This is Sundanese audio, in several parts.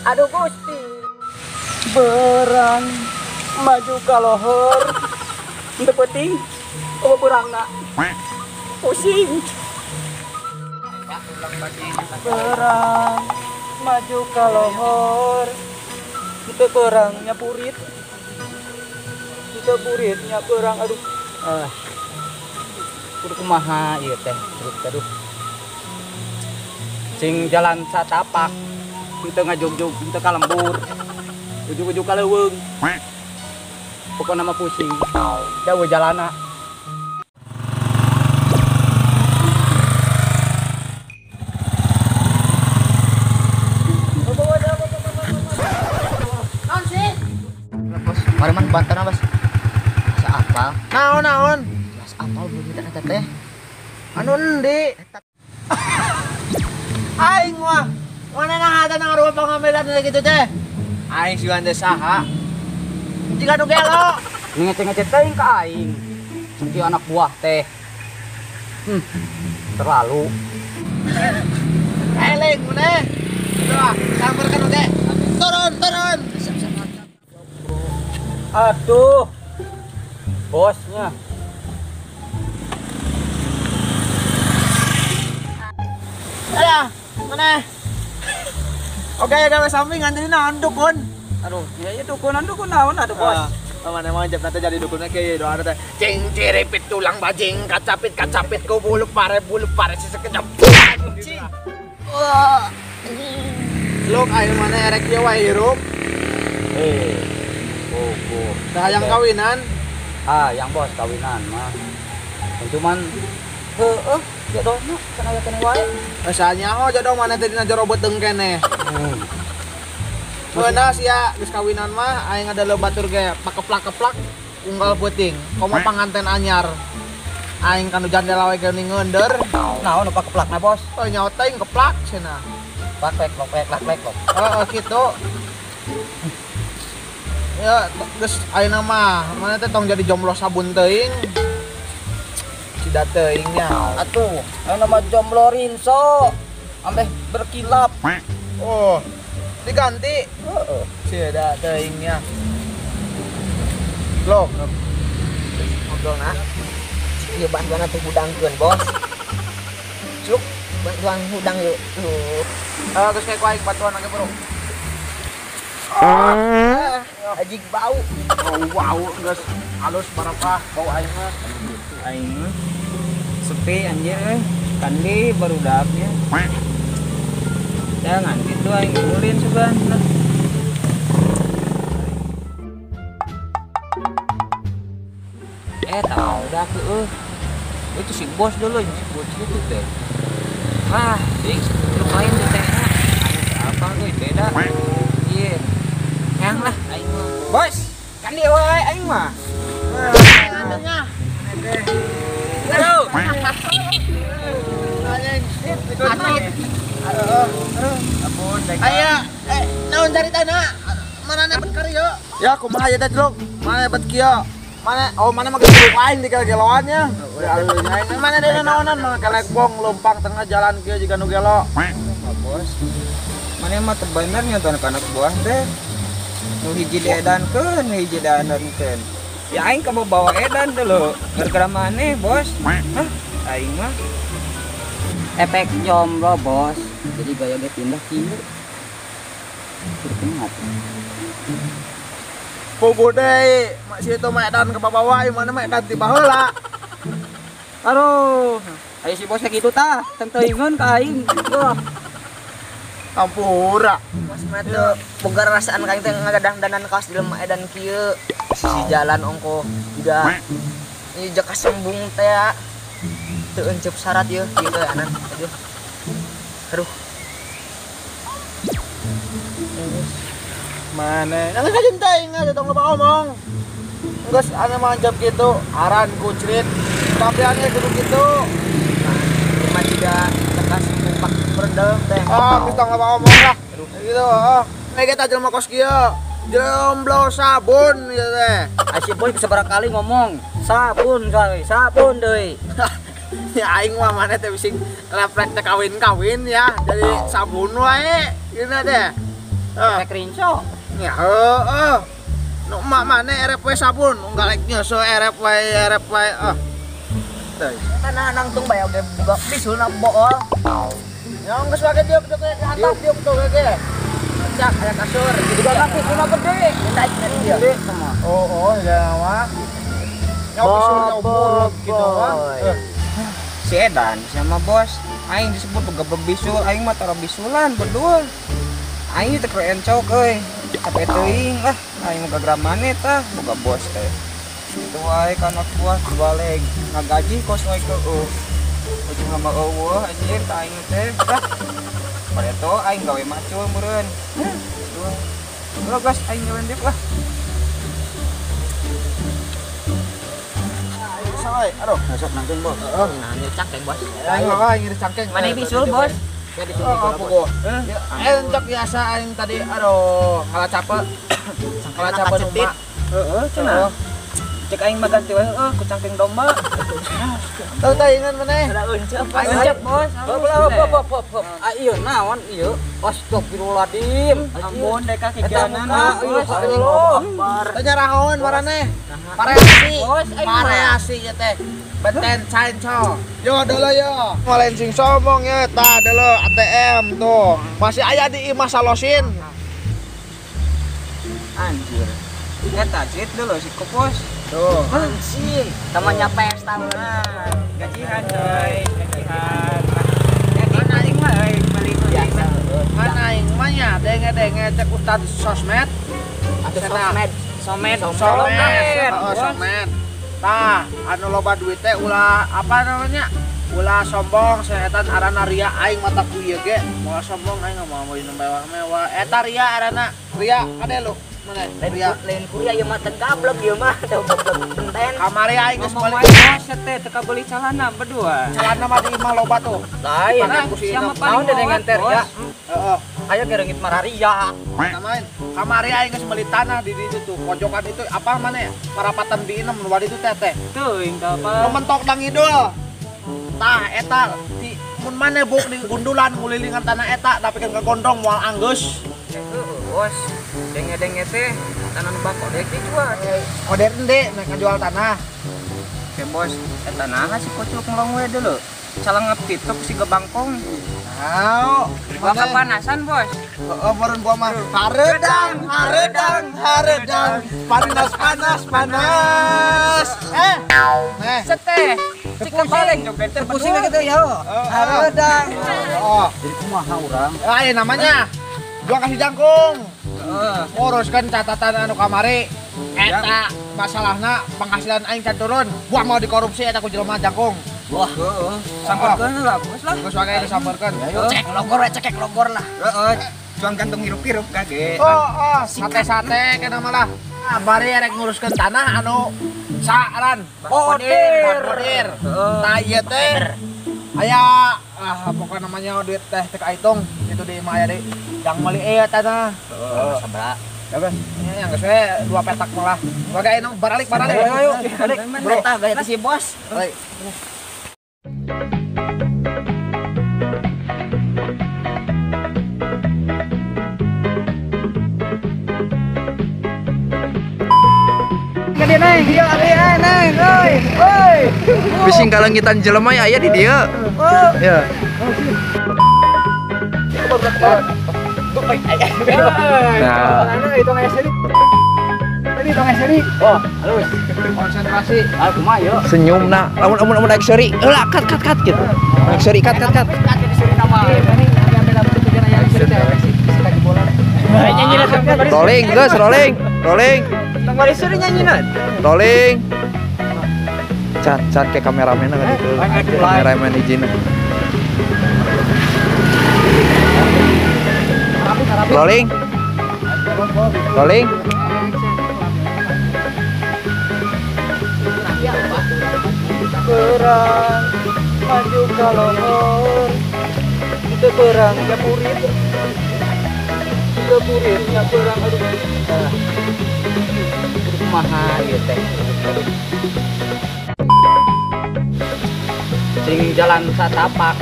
Aduh Gusti. Berang maju ka lohor. Teu penting eueuh beurangna. Pusing. Berang maju ka lohor. Teu berang nya burit. Teu burit nya berang aduh. Kudu kumaha ieu teh, aduh. Sing jalan satapak, teu ngajugjug, teu ka lembur. Ujug-ujug ka leuweung. Pokona mah pusing. Da eueuh jalana. Naon sih? Bos, mari man bantana, Bos. Asa apal? Naon-naon? Asa apal belum minta eta teh. Anu endi? Aing mah mana nah ada nang ruang pengambilan gitu teh. Aing sigan teh saha? Jika nu gelo. Ngece-ngece teuing ka aing. Sakieu anak buah teh. Terlalu. Eleng maneh. Udah, samperkeun oge. Turun, turun. Aduh. Bosnya. Alah, mana? Oke, gawe samping nganterin naon dukun. Aduh, iya ya dukunan dukun naon aduh bos. Mana emang jam nanti jadi dukunnya kayak doa teh. Cing ciripit tulang bajing, kacapit kacapit ku bulu pare sesekejap. Anjing. Wah. Lok ayo mana erek ieu wae hirup. Oh. Tah hayang kawinan? Ah, yang bos kawinan mah. Cuman heueuh jodohna can aya keneh wae. Asa nyaho jodoh mana teh dina jero beuteung keneh. Beunah sia geus kawinan mah aing ada batur ge pakeplak-keplak unggal peuting. Komo panganten anyar. Aing kanu jandela we geuning ngeunder. Naon nu pakeplakna bos? Oh nyaho teuing keplak cenah. Plak plek plok plek plak plek. Heeh kitu. Ya geus ayeuna mah mana teh tong jadi jomblo sabun teuing. Cida teuing nya. Atuh, ayeuna mah jomblo rinso. Ambeh berkilap. Oh, diganti. Heeh. Cida teuing nya. Lok. Ngobrol na. Ieu bantuan atuh hudangkeun, Bos. Cuk, bantuan hudang yuk. Tuh. Geus kayak ku aing bantuan oge, Bro. Ajig bau. Bau geus halus barokah bau aing mah. Aing mah sepi anjir euy. Kandi barudaknya. Jangan gitu aing ulin sugan. Tahu udah eueuh. Itu si bos dulu, si bos itu teh. Ah, ding lu lain teh teh. Aing apa euy beda. Ieu. Yang lah aing mah. Bos, kan dia wae aing mah. Anunya. Halo. Aya, naon caritana? Mana bet karyo? Ya kumaha ya teh Jlok? Mana bet kieu? Mana oh mana mah geus aing di geloan nya. Mana deuna naonan mah kelek bong leumpang tengah jalan kieu jiga nu gelo. Bos. Mana mah teu bener nya tuh anak buah teh. Nu hiji diedankeun, nu hiji diandankeun. Ya aing kamu bawa edan dulu. Gara-gara maneh, Bos. Hah? Aing mah efek jomblo, Bos. Jadi gaya ge pindah kieu. Kudu Puguh deui, mak si itu mah edan ke bawah, mana mah edan ti baheula. Aduh, ayo si bosnya gitu tah, tenteuingeun ka aing. Wah. Ampura. Bos mah teu boga rasaan ka aing teh ngagadang-danan kaos jelema edan kieu. Sisi jalan ongko juga ieu jaka sembung teh teu enceup syarat ieu kieu teh anan. Aduh. Aduh. Mana? Nang kajen teuing aja tong loba omong. Geus anu manjap kitu, aran kucrit. Tampilannya kudu kitu. Mah jiga jaka sembung pak berdem teh. Oh, geus tong loba omong lah. Gitu, oh. Nek eta jelema kos kieu. Jomblo sabun ieu teh. Si boy sabaraha kali ngomong, sabun deui, sabun deui. Ya aing mah maneh teh bising refleks teh kawin-kawin ya, jadi sabun wae gini teh. Rek rinso. Ya heeh. Nu emak maneh erep we sabun, galek nyeuseuh erep wae ah. Teuing. Tanah nangtung bae oge buka bisulna bool. Ya geus wae diuk diuk dihantam diuk tuh ge. Cak aya kasur. Juga bisulna gede. Naik dia. Gede sama. Oh, ya mah. Ya bisulna buruk gitu mah. Si Edan sama bos, aing disebut boga bisul, aing mah tara bisulan bedul. Aing teh keur encok euy. Capek teuing lah, aing boga gramane tah, boga bos teh. Kitu wae ka anak buah dibaleg, ngagaji kos wae keueuh. Ujung mah eueuh anjir ka aing teh. Tah. Pareto aing gawe macul meureun. Duh. Ulah gas aing gawe deuk lah. Sae, aduh, masuk nangtung bos. Heeh. Nah, cakeng bos. Aing mah ngiris cangkeng. Mana bisul bos? Ya di sini oh, entok biasa aing tadi aduh ngalah capek. Ngalah capek rumah. Heeh, cenah. Cek aing mah ganti we heueuh ku cangkeng domba. Teu taingan maneh. Encep bos. Hop. Ah ieu naon ieu? Astagfirullahaladzim. Ampun dek ka kegianan. Akbar. Teu nyarahoan maraneh. Pareasi. Pareasi ieu teh. Beten canco. Yo dulu yo. Ngolain sing sombong ya tah dulu ATM tuh. Masih aya di imah salosin. Anjir. Eta cit dulu si kopos. Tuh. Anjir. Temannya pesta. Gajihan coy, gajihan. Mana aing mah euy balik biasa. Mana aing mah nya denge-denge cek ustad sosmed. Atuh sosmed. Somed. Somed. Somed. Tah, anu loba duit teh ulah apa namanya? Ulah sombong setan arana ria aing mata ku ieu ge. Moal sombong aing mah mau minum mewah-mewah. Eta ria arana. Ria kade lu. Mana? Ria lain kuria ieu mah teu gablek ieu mah teu gablek benten. Kamari aing geus meuli bos teh teu kabeuli calana berdua. Calana mah di imah loba tuh. Lain. Naon dengan teh ria? Heeh. Ayo gereungit mararia. Samain. Kamari aing geus meuli tanah di ditu tuh. Pojokan itu apa mana ya? Parapatan di inem nu itu teh teh. Teuing ka apa? Nu mentok dang ngidul. Tah eta di mun maneh buk di gundulan ngulilingan tanah eta tapi kan kagondong moal anggeus. Heeh, bos. Denge-denge teh tanah nu bako dek dijual. Oder ende nek ngajual tanah. Oke bos, eta naha si kocok ngelong we dulu. Calangep kitu si gebangkong. Tau, gua kepanasan bos. Heeh, meureun gua mah hareudang, hareudang, hareudang. Panas, panas, panas. Eh. Seteh. Cik balik joget teh pusing gitu ya. Hareudang. Oh, jadi kumaha urang? Lain namanya. Gua kasih jangkung. Nguruskan catatan anu kamari. Eta masalahna penghasilan aing can turun. Gua mau dikorupsi eta ku jelema jangkung. Wah, heeh. Samperkeun lah, bos lah. Geus wae disamperkeun. Cek logor we, cekek logor lah. Heeh, cuang gantung hirup-hirup kage. Oh, oh, sate-sate kana malah. Bari rek nguruskeun tanah anu saaran. Kodir. Kodir. Tah ieu teh aya ah pokokna namanya duit teh teu kaitung itu di imah aya deui. Jang meuli ieu tanah. Heeh. Sabaraha? Ya geus, yang geus we dua petak malah. Wae anu baralik baralik. Ayo, balik. Bro, tah bayar si bos. Balik. Bising kalengitan jelema aya di dieu. Ya. Nah. Oh, halus. Konsentrasi. Ah, kumaha ieu? Senyumna. Lamun lamun lamun naik seuri, heula kat kat kat gitu. Naik seuri kat kat kat. Rolling, geus rolling, rolling. Rolling. Cat cat ke kameramen gitu. Kameramen izin. Rolling. Rolling. Perang maju kalonor itu perang kapurit kapuritnya perang aduh kumaha ieu teh sing jalan satapak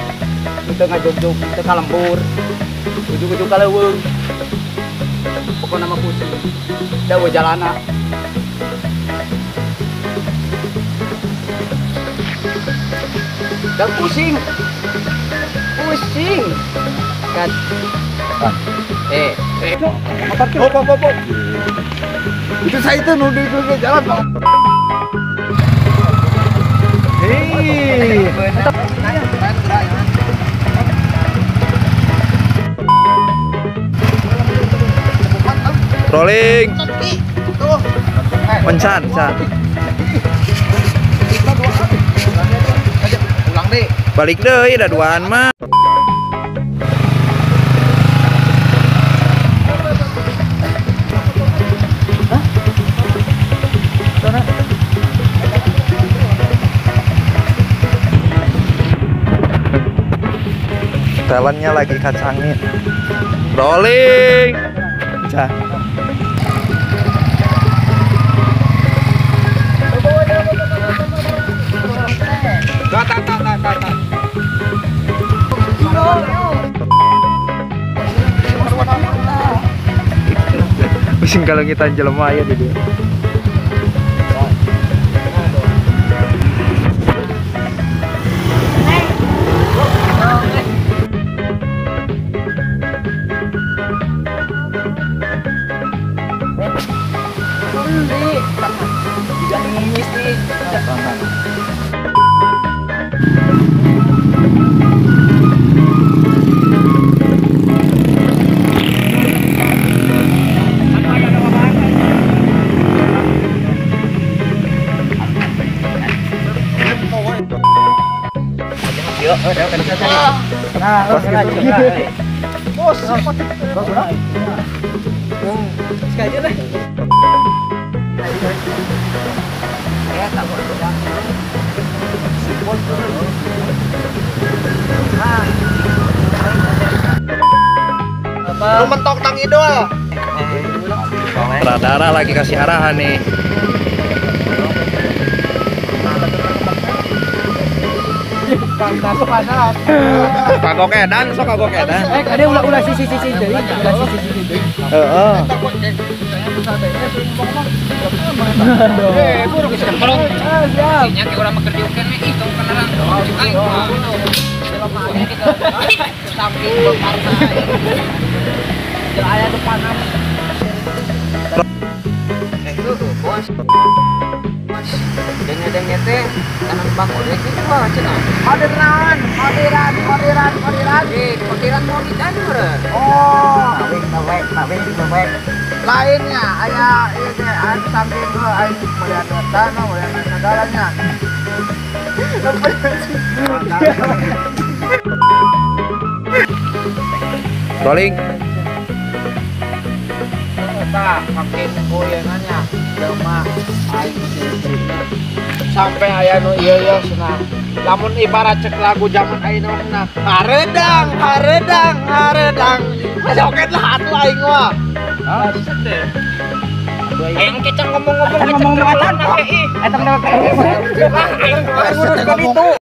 teu ngajogjog teu ka lembur ujug-ujug ka leuweung Pokoknya mah pusing. Da we jalana. Dan pusing. Pusing. Kan. Hop. Itu saya itu nuduh itu jalan, Pak. Hei. Rolling. Mencan, can. Ulang deh. Balik deui da duaan mah. Talentnya lagi kacangin. Rolling. Cah. Pusing kalau kita jelema ya di dia. Lu mentok tang idol. Sutradara lagi kasih arahan nih. Kagok edan, sok kagok edan. Ada ulah-ulah sisi deui, ulah sisi deui. Heeh. Nya ke urang mah keur diukeun we ih tong kenalan. Aing mah. Samping beparna. Aya depan. Itu tuh, bos. Denge-denge teh tanam bako deh kitu mah cenah. Kodiran. Kodiran mau didan meureun. Oh, tawek. Lainnya aya ieu teh aya samping heuh aing melihat tanah, melihat segalanya. Rolling. Tah, makin goyangannya jelema aing sampai aya nu ieu ieu cenah. Lamun ibarat cek lagu zaman ayeuna mah hareudang hareudang hareudang. Joget lah atuh aing mah. Aing kecang ngomong-ngomong kecang ngomong ih. Eta mah kayak aing ngurus ka ditu.